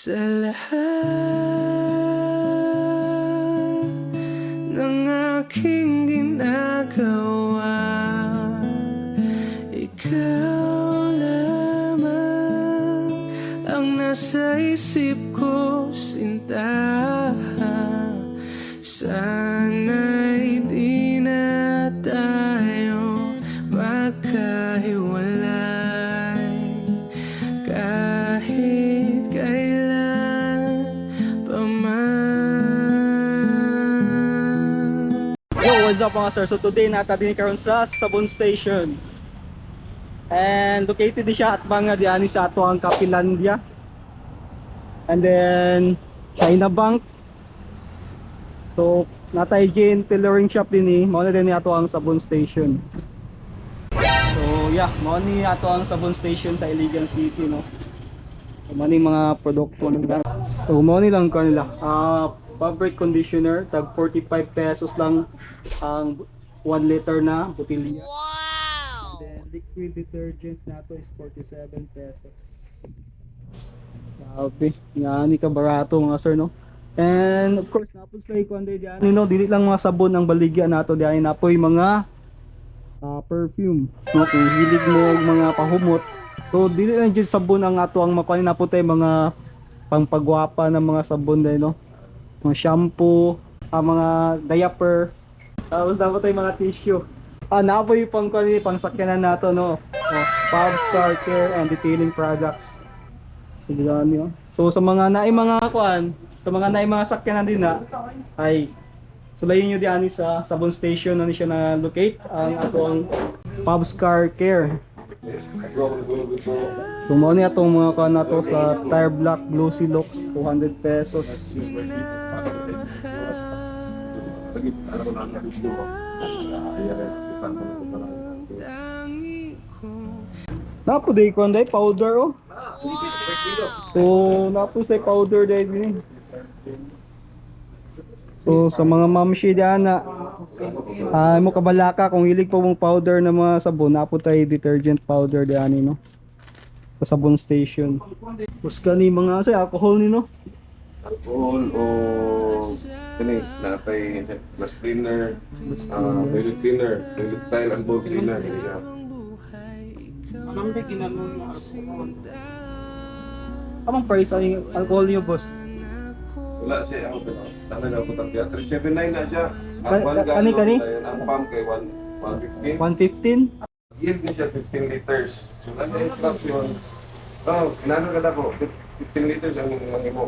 Sa lahat ng aking ginagawa, ikaw lamang ang nasa isip ko, sinta. Sana'y di na tayo magkahiwalay kahit kailan pa man. Yo, what's up, mga sir? So today naa ta diri karon sa Sabon Station. And located di siya at mga diani sa ato ang Kapilandia. And then China Bank. So naa tay Jane Tailoring Shop din eh. Mao na din ni ato ang Sabon Station. So yeah, mao ni ato ang Sabon Station sa Iligan City, no. So, mao ni mga produkto nila. So mao ni lang kanila. Fabric conditioner, tag 45 pesos lang ang 1 liter na botilya. Wow! And then liquid detergent nato is 47 pesos. Grabe, nga ni kabarato, mga sir, no. And of course, naa pod sila kuan diay diani, no, dili lang mga sabon ang baligya nato diani, naa poy mga perfume, no, kung hilig mo og mga pahumot. So dili lang jud sabon ang ato ang makuha, naa pod tay mga pangpagwapa ng mga sabon dai, no. Mga shampoo, mga diaper. Tapos dapat ay mga tissue. Naa poy pang kuan ni pang sakyanan nato, no. Oh, Pubs Car Care and Detailing Products. So, dami, oh. So sa mga naay mga kuan, sa mga naay mga sakyanan din na ay sulayin nyo diani sa Sabon Station na ni siya na locate ang ato ang Pubs Car Care. So mao ni atong mga kuan nato sa Tire Black Glossy Looks, 200 pesos. Tangi kong Naa pod day kuan day powder, oh. So naa pod say powder day din. So sa mga mamshi diana, mo kabalaka kung hilig po mong powder na mga sabon, naa pod tay detergent powder diani, no. Sa Sabon Station. Tapos kani mga sa alcohol ni, no. Alcohol o kani naa tay glass cleaner, toilet cleaner, toilet tile and bowl cleaner kini siya. Anong price ang alcohol niyo, boss? Wala siya ako pero tanan na butang siya. 379 na siya. Ang one Kani, gallon kani? dayon ang pump kay 1 115. 115? Yield ni siya 15 liters. So nang instruction. Oh, kinano ka ko 15 liters ang manghimo.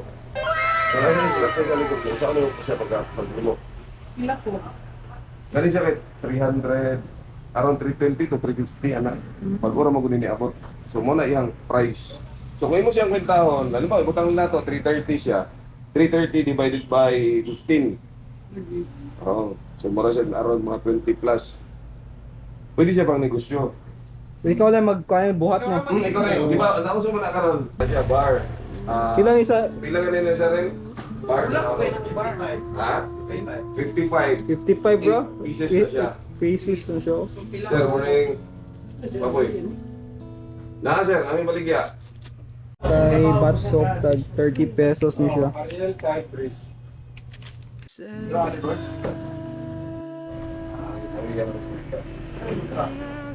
So ano yung instruction sa likod ko? Sa ano ko siya pag paghimo? Pila ko. Kani siya kay 300, around 320 to 350 ana. Pag ora mo gud ni abot. So mo na iyang price. So kung imo siyang kwentahon, ano ba ibutang nato 330 siya. 330 divided by 15. Oh, so mura siya around mga 20 plus. Pwede siya pang negosyo. So ikaw lang mag kuan buhat, no. Ikaw rin. Di ba, nauso mo na karon. Siya bar. Pila ni sa Pila ka nila siya rin? Bar? Wala ko kayo ng bar. Ha? 55. 55, bro? Eight pieces na siya. Pieces na siya, oh. So pila Sir, morning. Baboy. Na sir, namin baligya. Kay bath soap tag 30 pesos ni siya. Ariel kahit Chris. Sa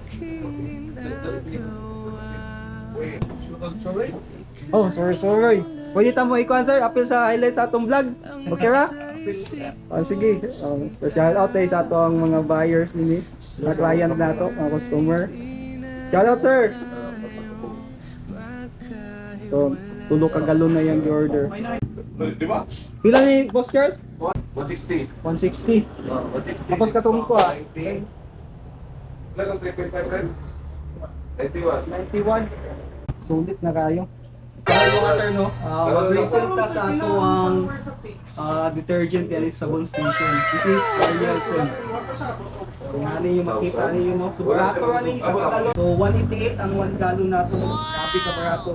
aking ginagawa. Oh, sorry, sorry. Pwede ta mo ikuan, sir, apil sa highlights sa atong vlog. Okay ra? Oh, sige. Oh, so shout out tayo sa ato ang mga buyers nini, mga client nato, mga customer. Shout out, sir. So, tulo ka galon na yung order. Di ba? Pila ni Boss Charles? 160. 160. 160. Tapos katong ko ah. 90. Wala kang 3.5 rin? 91. 91. Sulit na kayo. Kaya mga sir, no? Mag-refill ta sa ato ang detergent yan sa Sabon Station. This is Ariel Sen. Kung ano yung makita niyo, no? So, barato ano yung isang galon. So, 188 ang 1 gallon nato. Grabe ka barato.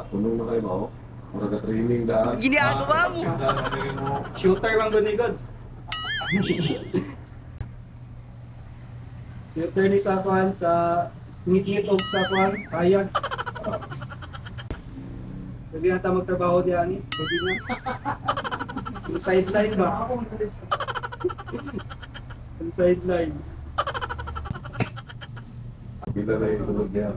Tulong na kayo mo. Mura ka training na. Ginagawa mo. Shooter man gunigod. Shooter ni sa kwan sa ngit-ngit og sa kwan, kayag. Pwede na tayo magtrabaho diyan eh. Pwede na. Yung sideline ba? Yung sideline. Pila na yung sulod niya.